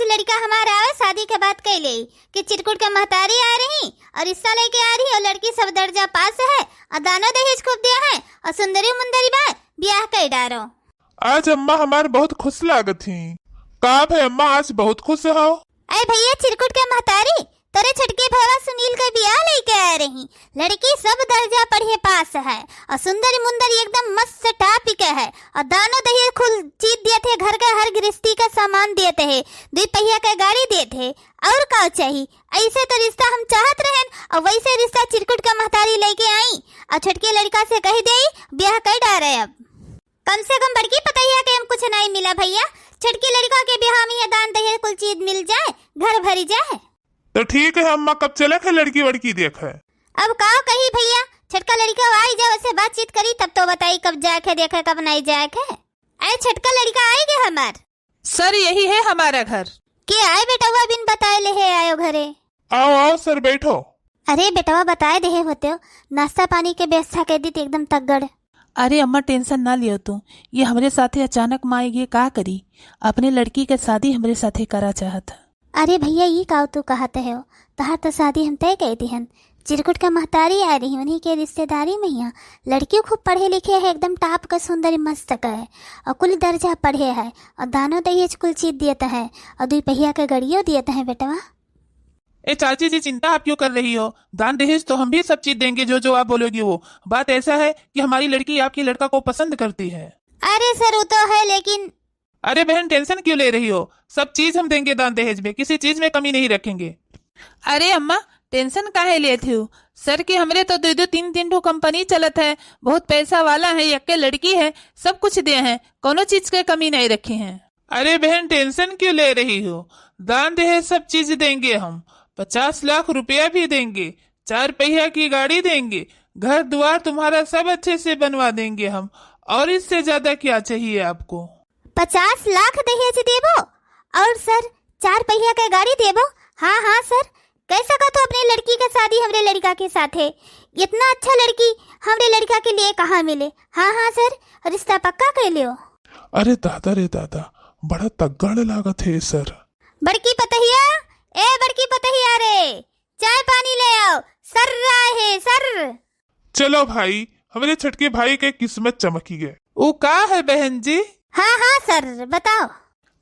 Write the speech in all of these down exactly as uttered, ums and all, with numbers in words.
लड़का हमार आवे, शादी के बात कइ लेई कि चिरकुट के महतारी आए रही और रिश्ता लेके आ रही और लड़की सब दर्जा पास है और दानो दहेज खूब दिया है और सुंदरी मुंदरी बा, ब्याह कइ डारो। आज अम्मा हमार बहुत खुश लागत ही। का भे अम्मा, आज बहुत खुश हो? अरे भइया, चिरकुट के महतारी तोरे छोटके भइया सुनील के बियाह लेके आए रही। लड़की सब दर्जा पढ़े पास है और सुंदरी मुंदरी एकदम मस्त टाप के है और दानो दहेज कुल चीज दियत है, घर के हर गृहस्थी का सामान दियत है, दुई पहिया के गाड़ी दियत है, और का चाही? ऐसे तो रिश्ता हम चाहत रहन और वैसे रिश्ता चिरकुट का महतारी लेके आई और छोटके लड़का से कहि देई ब्याह कइ डारे। अब कम से कम बड़की पतोहिया के हम कुछ नहीं मिला भइया, छोटके लड़का के बियाह में ये दान दहेज कुल चीज मिल जाए, घर भरी जाए। तो ठीक है अम्मा, कब चले खे लड़की वड़की देखे? अब का कही भइया, छोटका लड़का आई जाए, वैसे बातचीत करी तब तो बताई कब जाए खे देखे, कब नहीं जाए खे। अरे छोटका लड़का आई गए हमार। सर, यही है हमारा घर। के आए बेटवा, बिन बताए लेहे आयो घरे? आओ, आओ सर, बैठो। अरे बेटवा, बताए देहे होते हो, नाश्ता पानी के व्यवस्था कइ दीत एकदम तगड़। अरे अम्मा, tension ना लियो तू, ये हमरे साथे अचानक मा आइ गए, का करी? अपने लड़की के शादी हमरे साथे करा चाहत है। अरे भइया, ई का तू कहत हो? तहार तो शादी हम तय कइ दिहन। चिरकुट के महतारी आए रही, उन्हीं के रिश्तेदारी में हियाँ। लड़कियो खूब पढ़े लिखे है, एकदम टाप का सुंदर मस्त का है, और कुल दर्जा पढ़े है, और दानो दहेज कुल चीज दियत है, और दुई पहिया के गड़ियो दियत है बेटवा। ए चाची जी, चिंता आप क्यों कर रही हो? दान दहेज तो हम भी सब चीज देंगे, जो जो आप बोलोगी वो। बात ऐसा है कि हमारी लड़की आपके लड़का को पसंद करती है। अरे सर, वो तो है, लेकिन अरे बहन, tension क्यों ले रही हो? सब चीज हम देंगे दान दहेज में, किसी चीज में कमी नहीं रखेंगे। अरे अम्मा, tension काहे लेत हो? सर के हमरे तो दो दो तीन तीन ठो company चलत है, बहुत पैसा वाला है, यक्के लड़की है, सब कुछ दे हैं, कोनो चीज के कमी नहीं रखे हैं। अरे बहन, tension क्यों ले रही हो? दान दहेज सब चीज देंगे हम, पचास लाख रुपया भी देंगे, चार पहिया की गाड़ी देंगे, घर द्वार तुम्हारा सब अच्छे से बनवा देंगे हम, और इससे ज्यादा क्या चाहिए आपको? पचास लाख दहेज देबो और सर, चार पहिया के गाड़ी देबो? हाँ, हाँ सर, कैसे का तो अपने लड़की के शादी हमरे लड़का के साथे, इतना अच्छा लड़की हमरे लड़का के लिए कहाँ मिले? हाँ, हाँ सर, रिश्ता पक्का कइ लियो। अरे दादा रे दादा, बड़ा तगड़ लागत है सर। बड़की पतोहिया, ए बड़की पतोहिया रे, चाय पानी ले आओ, सर आए है, सर। चलो भाई, हमरे छोटके भाई के किस्मत चमकी गए। ऊ का है बहन जी? हाँ, हाँ सर, बताओ।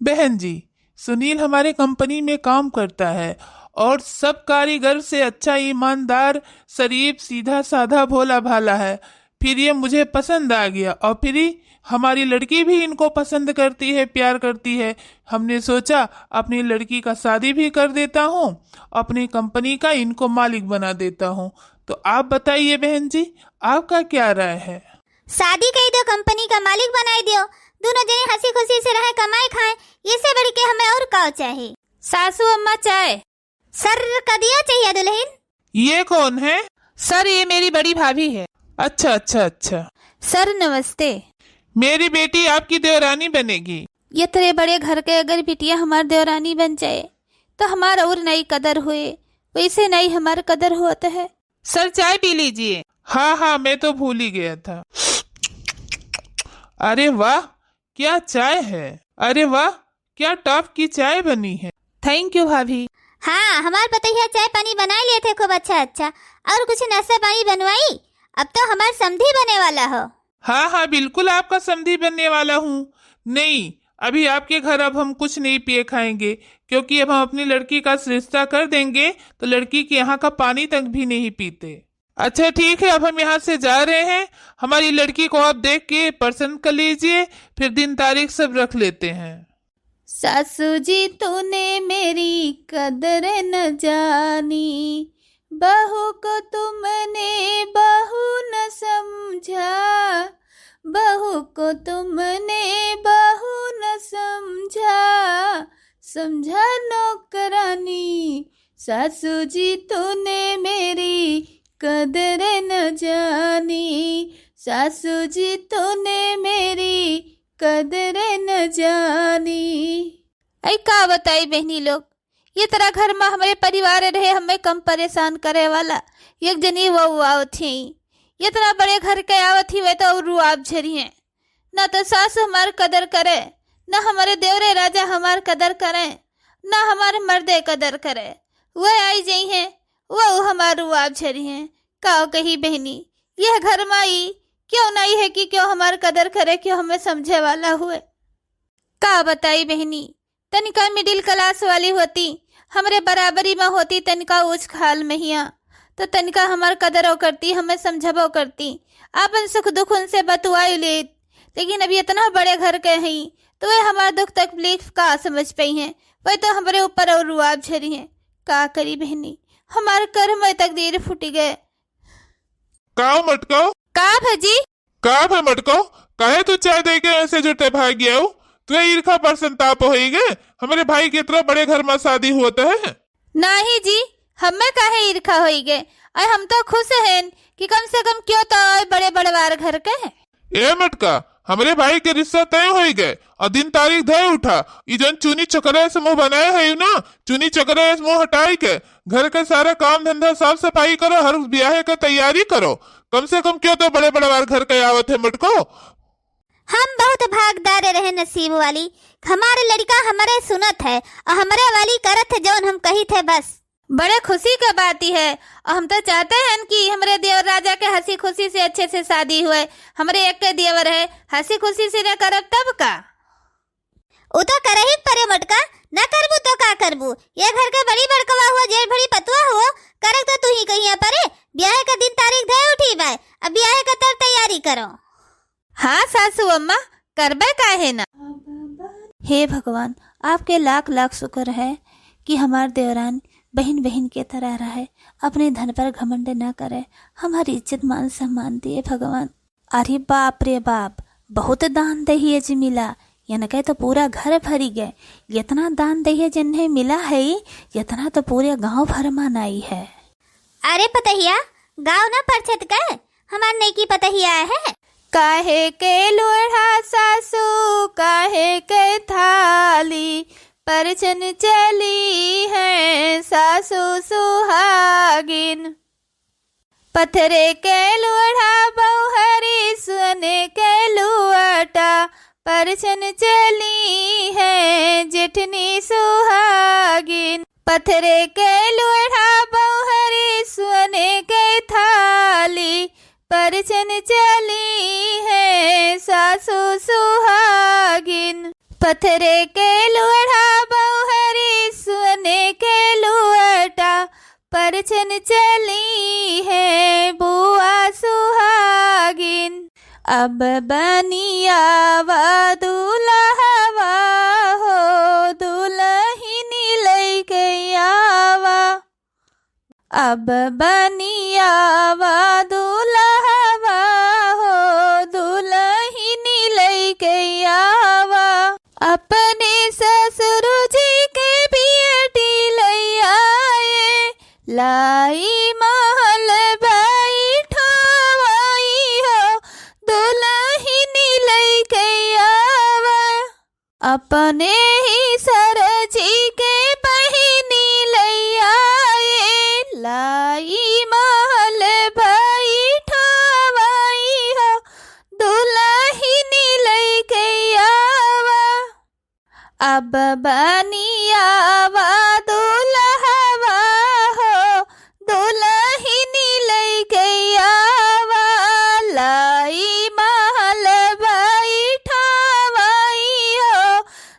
बहन जी, सुनील हमारे company में काम करता है और सब कारीगर से अच्छा, ईमानदार, शरीफ, सीधा साधा, भोला भाला है। फिर ये मुझे पसंद आ गया और फिर ये हमारी लड़की भी इनको पसंद करती है, प्यार करती है। हमने सोचा अपनी लड़की का शादी भी कर देता हूँ, अपनी company का इनको मालिक बना देता हूँ। तो आप बताइए बहन जी, आपका क्या राय है? शादी कइ दो, company का मालिक बनाइ दियो, दोनों जने हँसी खुशी से रहे, कमाए खाए, इससे बढ़ के हमें और का चाही? सासू अम्मा चाय। सर, कदिया चाहिए दुल्हन? ये कौन है? सर, ये मेरी बड़ी भाभी है। अच्छा, अच्छा, अच्छा। सर, नमस्ते। मेरी बेटी आपकी देवरानी बनेगी। इतने बड़े घर के अगर बिटिया हमार देवरानी बन जाए, तो हमार और नई कदर होए, वैसे नई हमार कदर होत है। सर, चाय पी लीजिए। हाँ, हाँ, मैं तो भूल ही गया था। अरे वाह, क्या चाय है! अरे वाह, क्या top की चाय बनी है! Thank you भाभी। हाँ, हमार पतोहिया चाय पानी बनाए लेत है खूब अच्छा अच्छा, और कुछ नाश्ता पानी बनवाई? अब तो हमार समधी बने वाला हो। हाँ, हाँ, बिल्कुल आपका समधी बनने वाला हूँ। नहीं, अभी आपके घर अब हम कुछ नहीं पिए खाएंगे, क्योंकि अब हम अपनी लड़की का रिश्ता कर देंगे, तो लड़की के यहाँ का पानी तक भी नहीं पीते। अच्छा ठीक है, अब हम यहाँ से जा रहे हैं। हमारी लड़की को आप देख के पसंद कर लीजिए, फिर दिन तारीख सब रख लेते हैं। सासू जी तूने मेरी कदर न जानी, बहू को तुमने बहू न समझा, बहू को तुमने बहू न समझा, समझा नौकरानी। सासू जी तूने मेरी कदर न जानी, सासू जी तूने मेरी कदर न जानी। ऐ का बताई बहनी लोग, ये तरह घर में हमरे परिवार रहे, हमें कम परेशान करे वाला। एक जनी वो आवत ही, इतना बड़े घर के आवत ही, वे तो और रुआब झरी हैं। ना तो सास हमार कदर करे, ना हमारे देवरे राजा हमार कदर करें, ना हमार मर्दे कदर करे। वह आई जइहें, वह हमार रुआब झरिहें। का कही बहिनी, यह घर मा ई क्यों नाई है कि क्यों हमार कदर करे, क्यों हमें समझे वाला हुए। का बताई बहिनी, तनिका middle class वाली होती, हमरे बराबरी मा होती, तनिका ऊँच खाल महिया, तो तनिका हमार कदरो करती, हमें समझबो करती, आपन सुख दुख उनसे बतुआई लेत। लेकिन अब इतना बड़े घर के हई, तो वे हमार दुख तकलीफ का समझ पइहें? वे तो हमरे ऊपर और रुआब झरिहें। का करी बहिनी, हमार कर्म में तकदीर फूटी गए। का मटको? का भजी? का भे मटको, काहे तू चाय दे के ऐसे जुटे भाग गया हो? तुहे ईर्खा पर संताप होई गे? हमरे भाई के इतना बड़े घर मा शादी होत है। नाही जी, हमें काहे ईर्खा होई गे? अरे हम तो खुश हैं कि कम से कम क्यों तो आए बड़े बड़वार घर के। ए मटका, हमरे भाई के रिश्ता तय होई गे और दिन तारीख धय उठा। ई जौन चुनी चकले से मुँह बनाए है ना, चुनी चकले से मुँह हटाई के घर के सारा काम धंधा साफ सफाई करो, हर ब्याहे के तैयारी करो। कम से कम क्यों तो बड़े बड़वार घर के आवत है मटको। हम बहुत भागदार रहे नसीब वाली, हमारे लड़का हमरे सुनत है और हमरे वाली करत है जौन हम कहित है बस। बड़े खुशी के बात ही है और हम तो चाहते हैं कि हमरे देवर राजा के हँसी खुशी से अच्छे से शादी हुए। हमरे एक के देवर है, हँसी खुशी से न करब तब का? उ तो करही के परे मोटका, ना करबू तो का करबू? ये घर के बड़ी बड़कवा हुआ, जेठ बड़ी पतुआ हुआ, करक तो तू ही कहिया परे। ब्याहे का दिन तारीख धय उठी बाय, अब ब्याहे का तर तैयारी करो। हाँ सासू अम्मा, करबे काहे ना। हे भगवान, आपके लाख लाख शुक्र है कि हमार देवरान बहिन बहिन के तरह रहे, अपने धन पर घमंड ना करे, हमारी इज्जत मान सम्मान दिए भगवान। अरे बाप रे बाप, बहुत दान दहेज मिला, इनके तो पूरा घर भरी गए। इतना दान दहेज इन्हें मिला है, इतना तो पूरे गांव भर मा नाई है। अरे पतहिया, गाँव ना परछत के, हमार नईकी पतहिया है। काहे के लोढ़ा सासू, काहे के थाली, परछन चली है सासू सुहागिन। पथरे के लोढ़ा बौहरी, सोने के लुअटा, परछन चली है जेठनी सुहागिन। पथरे के लोढ़ा बौहरी, सोने के थाली, परछन चली है सासू सुहागिन। पथरे के लोढ़ा बौहरी, सोने के लुअटा, परछन चली है बुआ सुहागिन। अब बनियावा दुलहवा हो, दुलहिनी लइके आवा। अब बनियावा दुलहवा हो, दुलहिनी लइके आवा। अपने ससुर जी के बियटी लइ आए, लाई महल बैठवाई हो, दुलहिनी लइके आवा। अपने ही सर जी के बहिनी लइ आए, लाई महल बैठवाई हो, दुलहिनी लइके आवा। अब बनियावा दुलहवा हो, दुलहिनी लइके आवा, लाई महल बैठवाई हो,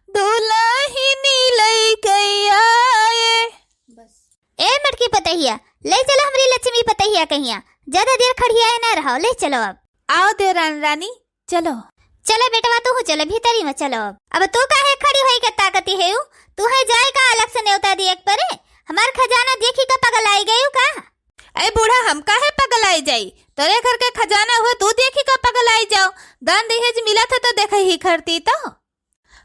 दुलहिनी लइके आए। ए मटकी पतहिया, ले चलो हमरी लक्ष्मी पतहिया कहिया, ज्यादा देर खड़ियाए ना रहो, ले चलो अब। आओ देवरान रानी, चलो। चलो बेटवा, तू चलो, भीतरी मा चलो। अब तू काहे खड़ी होई के ताकती है? तू है जाए का अलग से नेवता दिए के परे? हमार खजाना देखी का पगल आई गयू का? अरे बूढ़ा, हम काहे पगल आई जाई? तोरे घर के खजाना हुए, तू देखी का पगल आई जाओ। दान दहेज मिला था तो देखे ही खरती तो।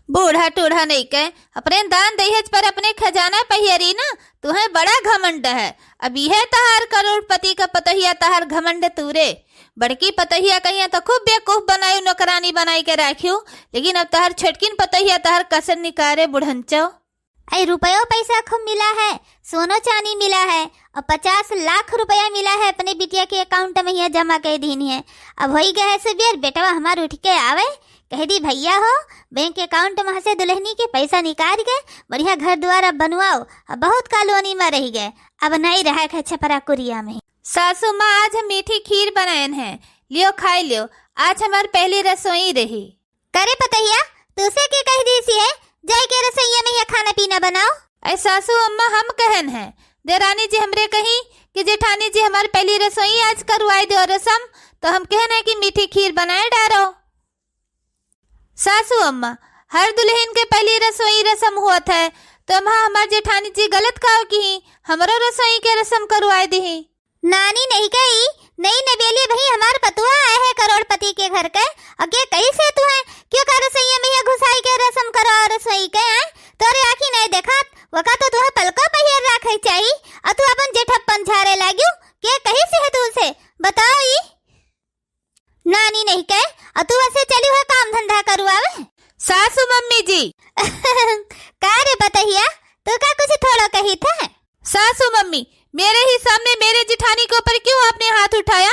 बूढ़ा टूढ़ा नहीं के, अपने दान दहेज पर अपने खजाना पहियरी ना, तुहे बड़ा घमंड है। अब यह तहार करोड़पति का पतोहिया तहार घमंड तूरे। बड़की पतोहिया कहिया तो खूब बेवकूफ बनाई, नौकरानी बनाई के राखियो, लेकिन अब तहार छोटकिन पतोहिया तहार कसर निकारे बुढ़ंचो। ऐ रुपयो पैसा खूब मिला है, सोनो चांदी मिला है और पचास लाख रुपया मिला है, अपने बिटिया के account में यहाँ जमा कर दीन है। अब होई गया है सुबेर, बेटवा हमार उठ के आवे कहि दी, "भइया हो, बैंक account मँ से दुलहनी के पइसा निकारि के बढ़िया घर दुआर अब बनवाओ, अब बहुत colony मँ रहि गए, अब नाहीं रहइ के छपरा कुरिया मँ।" "सासू माँ, आज हम मीठी खीर बनाएन हैं, लियो खाइ लियो, आज हमार पहली रसोई रही।" "का रे पतहिया, तुसे के कहि दिहिस है, जाइ के रसोइया मँ या खाना पीना बनाओ?" "अरे सासू अम्मा, हम कहेन हैं, देरानी जी हमरे कहीं कि जेठानी जी हमार पहली रसोई आज करवाइ देउ रसम, तउ हम कहेन हैं कि मीठी खीर बनाए डारो।" "सासू अम्मा, हर दुलहिन के पहली रसोई रसम होत है, तउ अम्मा हमार जेठानी जी गलत काउ किहीं, हमरो रसोई के रसम करवाइ दिहीं।" "नानी नहीं कही, नई नबेली भई हमार पतुआ आए है करोड़पति के घर के, अउ के कहिस है तुहैं कि ओका रसोइया मँ या घुसाइ के रसम करवाओ रसोई के, आए? तोरे आँखी नहीं देखात, ओका तउ तुहैं पलको पहियर राखइ चाही, अउ तू अपन जेठप्पन झारे लागिउ, के कहिस है तुसे, बताओ ई?" "नानी नहीं कहे, अउ तू असे चली हो काम धंधा करवावे?" "सासू मम्मी जी।" "का रे पतहिया, तू का कुछ थोड़ो कहित है?" "सासू मम्मी, मेरे ही सामने मेरे जिठानी के ऊपर क्यों आपने हाथ उठाया?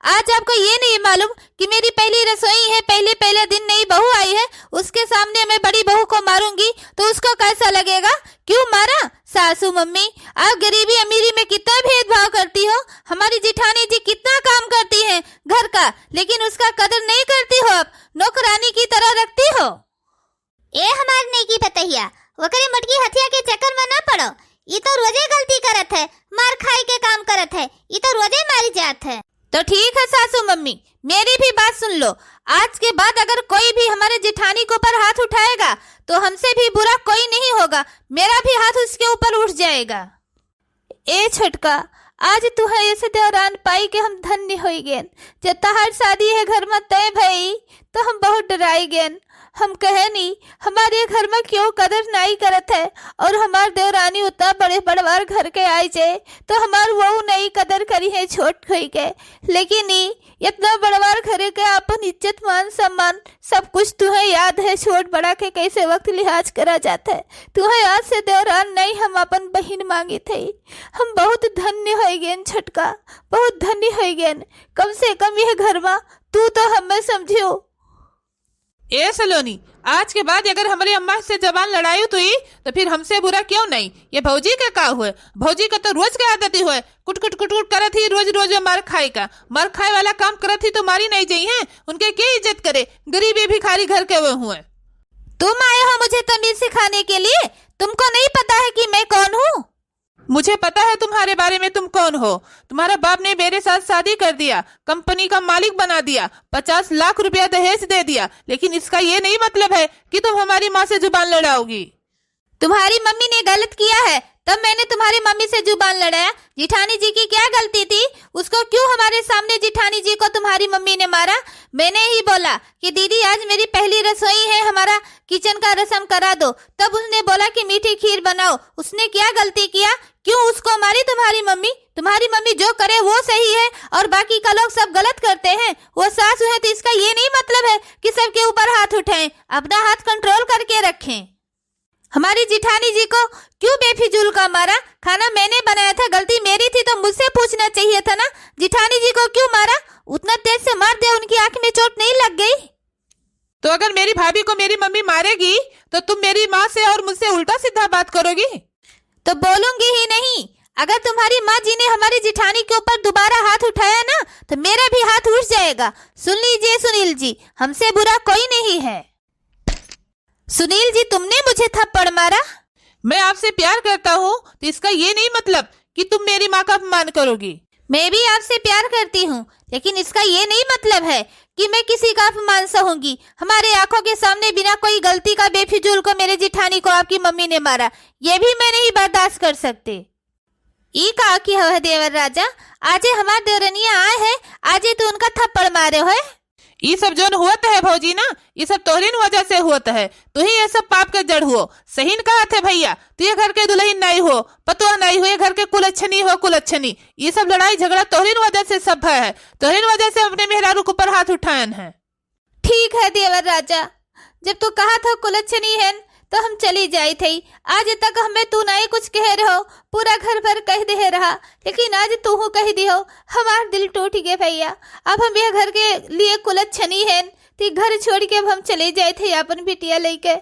आज आपको ये नहीं मालूम कि मेरी पहली रसोई है, पहले, पहले दिन नई बहू आई है, उसके सामने मैं बड़ी बहू को मारूंगी तो उसको कैसा लगेगा? क्यों मारा?" "सासू मम्मी, आप गरीबी अमीरी में कितना भेदभाव करती हो। हमारी जिठानी जी कितना काम करती हैं घर का, लेकिन उसका कदर नहीं करती हो आप, नौकरानी की तरह रखती हो।" "ए हमार नेकी पतहिया, ओकरे मोटकी हथिया के चक्कर में ना पड़ो। ई तो रोजे गलती करत है, मार खाए के काम करत है, ई तो रोजे मारी जात है।" "तो ठीक है सासू मम्मी, मेरी भी बात सुन लो। आज के बाद अगर कोई भी हमारे जिठानी के ऊपर हाथ उठाएगा तो हमसे भी बुरा कोई नहीं होगा, मेरा भी हाथ उसके ऊपर उठ जाएगा।" "ए छोटका, आज तुहैं ऐसे देवरान पाई के हम धन्य होई गेन। जब तहार शादी है घर में तय भई तो हम बहुत डराई गेन। हम कहेनी हमारे घर में क्यों कदर नाई करत है, और हमार देवरानी उतना बड़े बड़वार घर के आई जाए तो हमार वहू नहीं कदर करी है, छोट होई के। लेकिन ई इतना बड़वार घरे के आपन इज्जत मान सम्मान सब कुछ तुहैं याद है, छोट बड़ा के कैसे वक्त लिहाज करा जात है। तुहैं आज से देवरान नहीं, हम आपन बहिन मांगित है। हम बहुत धन्य होई गेन छोटका, बहुत धन्य होई गेन। कम से कम यह घर में तू तो हमें समझियो।" "ए सलोनी, आज के बाद अगर हमरे अम्मा से जबान लड़ायू तुई, तो फिर हमसे बुरा क्यों नहीं? ये भौजी के का हुए? भौजी के तो रोज के आदत ही हुए, कुट कुट कुट कुट करत ही, रोज रोज मार खाए का। मार खाए वाला काम करत ही तो मारी नहीं जाई हैं, उनके के इज्जत करे? गरीबी भिखारी घर के वो हुए।" "तुम आए हो मुझे तमीज सिखाने के लिए? तुमको नहीं पता है कि मैं कौन हूँ?" "मुझे पता है तुम्हारे बारे में, तुम कौन हो। तुम्हारा बाप ने मेरे साथ शादी कर दिया, कंपनी का मालिक बना दिया, पचास लाख रुपया दहेज दे दिया, लेकिन इसका ये नहीं मतलब है कि तुम हमारी माँ से जुबान लड़ाओगी।" "तुम्हारी मम्मी ने गलत किया है, तब मैंने तुम्हारी मम्मी से जुबान लड़ाया। जिठानी जी की क्या गलती थी? उसको क्यों हमारे सामने जिठानी जी को तुम्हारी मम्मी ने मारा? मैंने ही बोला कि दीदी, आज मेरी पहली रसोई है, हमारा किचन का रसम करा दो। तब उसने बोला कि मीठी खीर बनाओ। उसने क्या गलती किया? क्यों उसको मारी तुम्हारी मम्मी? तुम्हारी मम्मी जो करे वो सही है और बाकी का लोग सब गलत करते हैं। वो सासू है तो इसका ये नहीं मतलब है कि सबके ऊपर हाथ उठाएं। अपना हाथ control करके रखें। हमारी जिठानी जी को क्यों बेफिजूल का मारा? खाना मैंने बनाया था, गलती मेरी थी तो मुझसे पूछना चाहिए था ना। जिठानी जी को क्यों मारा? उतना तेज से मार दिया, उनकी आंख में चोट नहीं लग गई?" "तो अगर मेरी भाभी को मेरी मम्मी मारेगी तो तुम मेरी माँ से और मुझसे उल्टा सीधा बात करोगी?" "तो बोलूंगी ही नहीं। अगर तुम्हारी माँ जी ने हमारी जिठानी के ऊपर दोबारा हाथ उठाया ना तो मेरा भी हाथ उठ जाएगा। सुन लीजिए सुनील जी, हमसे बुरा कोई नहीं है।" "सुनील जी, तुमने मुझे थप्पड़ मारा?" "मैं आपसे प्यार करता हूँ तो इसका ये नहीं मतलब कि तुम मेरी माँ का अपमान करोगी।" "मैं भी आपसे प्यार करती हूँ, लेकिन इसका ये नहीं मतलब है कि मैं किसी का अपमान सहूंगी। हमारे आंखों के सामने बिना कोई गलती का बेफिजूल को मेरे जिठानी को आपकी मम्मी ने मारा, ये भी मैं नहीं बर्दाश्त कर सकती।" "ई का किहो है देवर राजा, आजे हमार देवरनिया आए है, आजे तू उनका थप्पड़ मारे होए?" "ई सब जौन होत है भौजी ना, ई सब तोहरिन वजह से होत है। तू ही ये सब पाप के जड़ हुओ। सहीन कहत है भैया, तू ये घर के दुलहिन नाई हो, पतोह नाई हो, ये घर के कुलच्छनी हो, कुलच्छनी। ई सब लड़ाई झगड़ा तोहरिन वजह से सब भय है, तोहरिन वजह से अपने मेहरारू के ऊपर हाथ उठायन है।" "ठीक है देवर राजा, जब तू कहत हो कुलच्छनी हेन, तो हम चली जाइत हई। आज तक हमें तू नाई कुछ कहे रहो, पूरा घर भर कह दे रहा, लेकिन आज तू हूँ कह दिहो, हमार दिल टूट गए भैया। अब हम यह घर के लिए कुलच्छनी हेन, ती घर छोड़ के अब हम चले जाए थे अपन बिटिया लेके।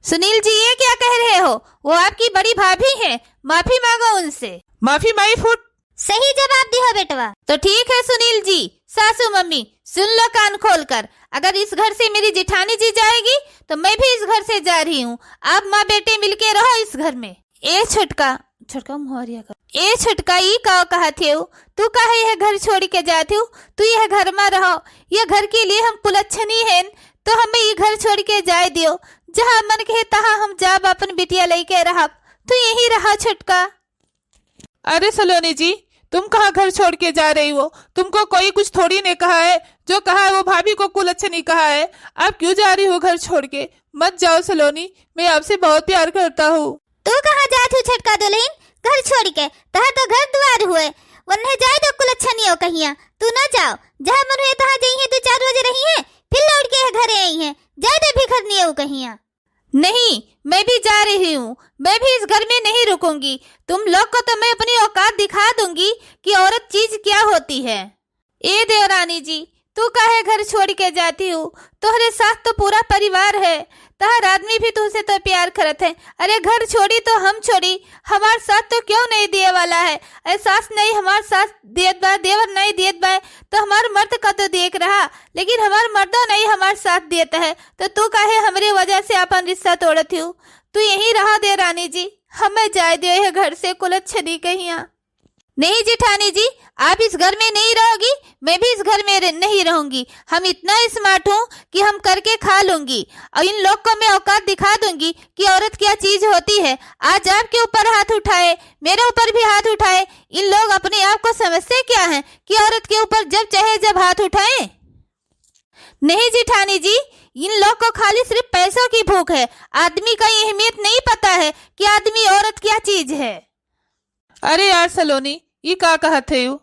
सुनील जी, ये क्या कह रहे हो? वो आपकी बड़ी भाभी हैं, माफी मांगो उनसे। माफी माई फुट। सही जवाब दिहो बेटवा। तो ठीक है सुनील जी, सासू मम्मी, सुन लो कान खोल कर, अगर इस घर से मेरी जिठानी जी जाएगी तो मैं भी इस घर से जा रही हूँ। आप माँ बेटे मिलके रहो इस घर में। ए छोटका, छोटका मुहरिया का, ए छोटका, ई का कहत हेउ? तू काहे यह घर छोड़ के जात हेउ? तू यह घर में रहो, यह घर के लिए हम कुलच्छनी हैं, तो हमें ई घर छोड़ के जाए दियो। जहाँ मन कहे तहाँ हम जाब, अपन बिटिया लेके रहब, तू यहीं रहा छोटका। अरे सलोनी जी, तुम कहाँ घर छोड़ के जा रही हो? तुमको कोई कुछ थोड़ी ने कहा है, जो कहा है वो भाभी को कुलच्छनी कहा है। आप क्यों जा रही हो घर छोड़ के? मत जाओ सलोनी, मैं आपसे बहुत प्यार करता हूँ। तू कहाँ जात हू छोटका दुलहिन? घर छोड़ के, तहार तो घर दुआर हुए, वन्हे जाए दो कुलच्छनियो कहिया, तू ना जाओ, जहाँ मन हुए तहाँ जइहे, दो चार रोज रहिहे, फिर लौट के घरे अइहे, जाए दे भिखरनियो कहिया। नहीं, मैं भी जा रही हूँ, मैं भी इस घर में नहीं रुकूंगी। तुम लोग को तो मैं अपनी औकात दिखा दूंगी कि औरत चीज क्या होती है। ए देवरानी जी, तू काहे घर छोड़ के जाती हू? तोहरे साथ तो पूरा परिवार है, तोहर आदमी भी तुमसे तो प्यार करत है। अरे घर छोड़ी तो हम छोड़ी, हमार साथ तो क्यों नहीं दिए वाला है? अरे सास नहीं हमार साथ दियत बा, देवर नहीं दियत बा, तो हमार मर्द का तो देख रहा, लेकिन हमार मर्दो नहीं हमार साथ दियत है, तो तू काहे हमरे वजह से अपन रिश्ता तोड़त हू? तू यहीं रहा देवरानी जी, हमें जाए दियो यह घर से कुलच्छनी कहिया। नहीं जिठानी जी, आप इस घर में नहीं रहोगी, मैं भी इस घर में रह-, नहीं रहूंगी। हम इतना स्मार्ट हूँ कि हम करके खा लूंगी और इन लोग को मैं औकात दिखा दूंगी कि औरत क्या चीज होती है। आज आपके ऊपर हाथ उठाए, मेरे ऊपर भी हाथ उठाए, इन लोग अपने आप को समझते क्या हैं कि औरत के ऊपर जब चाहे जब हाथ उठाएं? नहीं जिठानी जी, इन लोग को खाली सिर्फ पैसों की भूख है, आदमी का अहमियत नहीं पता है कि आदमी औरत क्या चीज है। अरे यार सलोनी, ई का कहत हेउ?